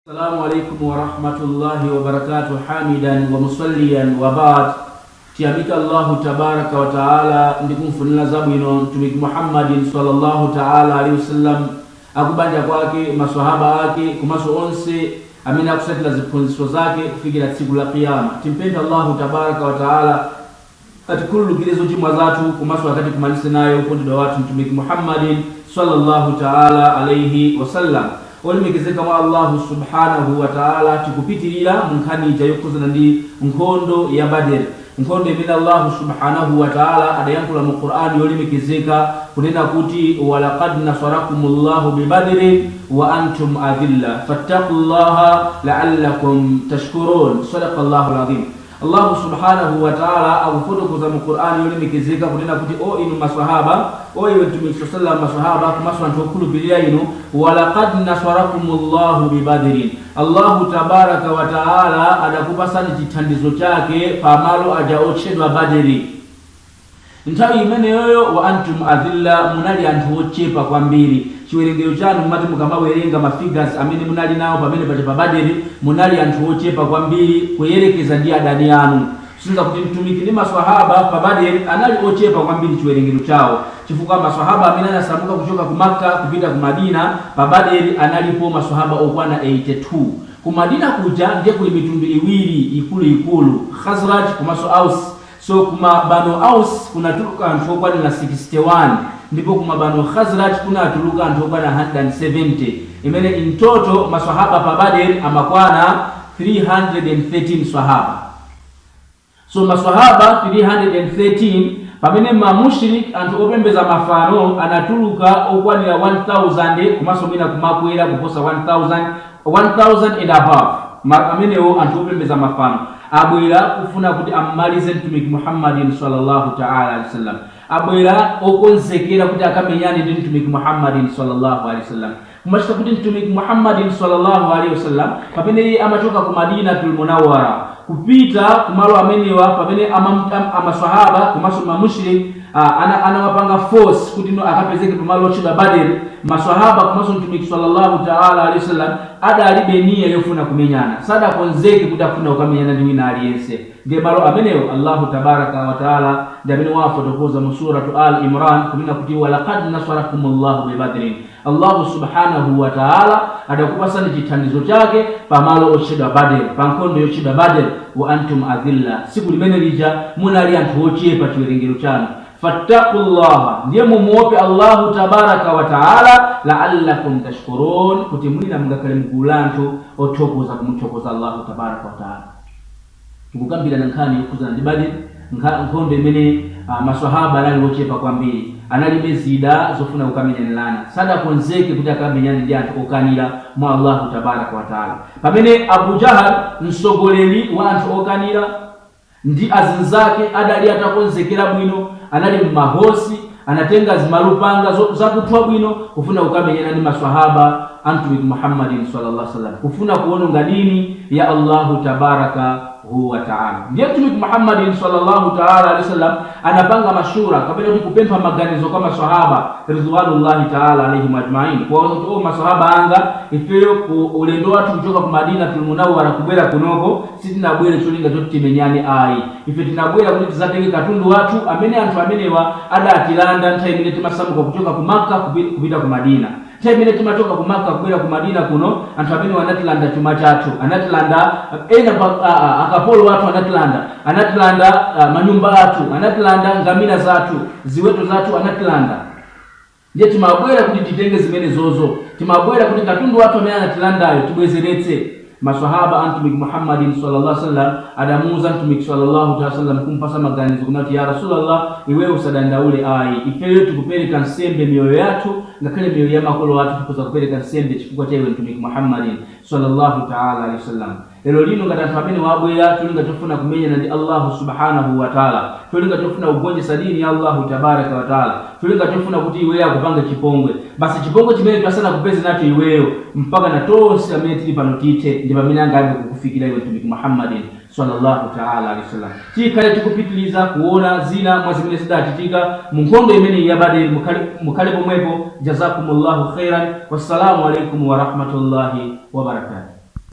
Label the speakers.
Speaker 1: Assalamu alaikum warahmatullahi wabarakatuh. Hamidan wa musalliyan wa ba'd. Tiyamika Allahu tabaraka wa taala ndi kumfunira zabwino Mtumiki Muhammadin sallallahu taala alaihi wasallam, akubanja kwake, maswahaba ake, komanso onse amene akusatira ziphunzitso zake kufikira tsiku la Qiyama. Timpemphe Allahu tabaraka wa taala atikhululukire zochimwa zathu komanso akatikumanitse naye okondedwa wathu Mtumiki Muhammadin sallallahu taala alaihi wasallam. Olemekezeka mwa Allahu subhanahu wa taala, tikupitirira mu nkhani ija yokhuzana ndi nkhondo ya Badr, nkhondo imene Allahu subhanahu wa taala adayankhula mu Qur'ani yolemekezeka kunena kuti walaqad nasarakumullahu bibadrin wa antum adhilla fattaqullaha la'allakum tashkurun. Sadaqa Allahu alazim. Allahu subhanahu wa taala akufotokoza mu Qur'ani yolemekezeka kunena kuti o inu maswahaba, o iwe Mtumiki sallallahu, maswahaba komanso anthu okhulupirira inu, walaqad nasarakumullahu bibadrin, Allahu tabaraka wa taala adakupasani chithandizo chake pamalo aja otchedwa Badri. Nthawi imeneyoyo wa antum adhilla, munali anthu ochepa kwambiri. Chiwerengero chanu, mumati mukamawerenga ma figures amene munali nawo pamene paja pa Badri, munali anthu ochepa kwambiri kuyerekeza ndi adani anu. Sinza kuti Mtumiki ndi maswahaba pa Badri anali ochepa kwambiri chiwerengero chawo, chifukwa maswahaba amene anasamuka kuchoka ku Makka kupita ku Madina pa Badri analipo maswahaba okwana 82. Ku Madina kuja ndiye kuli mitundu iwiri ikuluikulu, Khazraj komanso Aus. So kuma Banu Aus kunatuluka anthu okwanira 61, ndipo kuma Banu Khazraj kunatuluka anthu okwana 170, imene in total maswahaba pa Badr amakwana 313 swahaba. So maswahaba 313, pamene mamushrik, anthu opembeza mafano, anatuluka okwanira 1000 komanso mwina kumakwera kuposa 1000, 1000 and above. Amenewo anthu opembeza mafano abwera kufuna kuti ammalize Mtumiki Muhammadin sallallahu taala alaihi wasallam. Abwera okonzekera kuti akamenyane ndi Mtumiki Muhammadin sallallahu alaihi wasallam. Kumachita kuti Mtumiki Muhammadin sallallahu alaihi wasallam, pamene iye amachoka ku Madinatul Munawwara kupita kumalo amenewa, pamene amaswahaba komanso mamushrik anawapanga force kuti no akapezeke pamalo otchedwa Badr, maswahaba komanso Mtumiki sallallahu taala alaihi wasallam adalibe niya yofuna kumenyana, sadakonzeke kuti afuna kukamenyana ndi wina aliyense. Ndiye malo amenewo Allahu tabaraka wa taala ndi amene wafotokoza mu Suratu Al Imran kunena kuti walaqad nasarakumullahu bibadrin, Allahu subhanahu wa taala adakupasani chithandizo chake pamalo otchedwa Badr, pa nkhondo yotchedwa Badr, wa antum adhilla, tsiku limene lija munali anthu ochepa chiwerengero chanu, fattaqullaha, ndiye mumuope Allahu tabaraka wa taala, la'allakum tashkurun, kuti mwina mungakhale mgulu la anthu othokoza, kumuthokoza Allahu tabaraka wa taala. Tikukambirana nkhani yokhuzana ndi Badr, nkhondo imene maswahaba anali ochepa kwambiri, analibe zida zofuna kukamenyanirana, sadakonzeke kuti akamenyane ndi anthu okanira mwa Allahu tabaraka wa taala, pamene Abu Jahal, mtsogoleri wa anthu okanira, ndi azinzake adali atakonzekera bwino, anali mmahosi, anatenga zimalupanga zakuthwa bwino kufuna kukamenyana ndi maswahaba a Mtumiki Muhammadin sallallahu alaihi wasallam, kufuna kuwononga dini ya Allahu tabaraka wa taala. Ndiye Mtumiki Muhammadin sallallahu taala alaihi wasallam anapanga mashura, kapena kuti kupempha maganizo kwa maswahaba ridwanullahi taala alaihim ajmain, kuwauza kuti o maswahaba anga, ifeyo ku ulendo wathu kuchoka ku Madinatul Munawwara kubwera kunoko sitinabwere cholinga choti timenyane ayi. Ife tinabwera kuti tizatenge katundu wathu amene anthu amenewa adatilanda nthawi imene timasamuka kuchoka ku Makka kupita ku Madina. Nthawi imene timachoka ku Makka kubwera ku Madina kuno, anthu amenewa anatilanda chuma chathu, anatilanda ena akapolo athu, anatilanda manyumba athu, anatilanda ngamira zathu, ziweto zathu anatilanda. Ndiye timabwera kuti titenge zimene zozo, timabwera kuti katundu wathu amene anatilandayo tibwezeretse. Maswahaba a Mtumiki Muhammadin sallallahu alaihi wasallam adamuuza Mtumiki sallallahu alaihi wasallam, kumpasa maganizo kunati, ya Rasulallah, iweyo usadandaule ayi, ifeyo tikupereka nsembe miyoyo yathu, ngakhale miyoyo ya makolo athu tikhoza kupereka nsembe chifukwa cha iwe Mtumiki Muhammadin sallallahu taala alaihi wasallam. Lero lino ngati anthu amene wabwera cholinga chofuna kumenyana ndi Allahu subhanahu wa taala, cholinga chofuna kugonjetsa dini ya Allahu tabaraka wa taala, cholinga chofuna kuti iweyo akupange chipongwe, basi chipongwe chimene asanakupeze nacho iweyo, mpaka na tonse amene tili pano tithe, ndi pamene angayambe kukufikira iwe Mtumiki Muhammadin sallallahu taala alaihi wasallam. Tikhale tikupitiliza kuona zina mwa zimene zidachitika mu nkhondo imeneyi ya Badr. Mukhale pomwepo. Jazakumullahu khairan, wassalamu alaikum warahmatullahi wabarakatuh.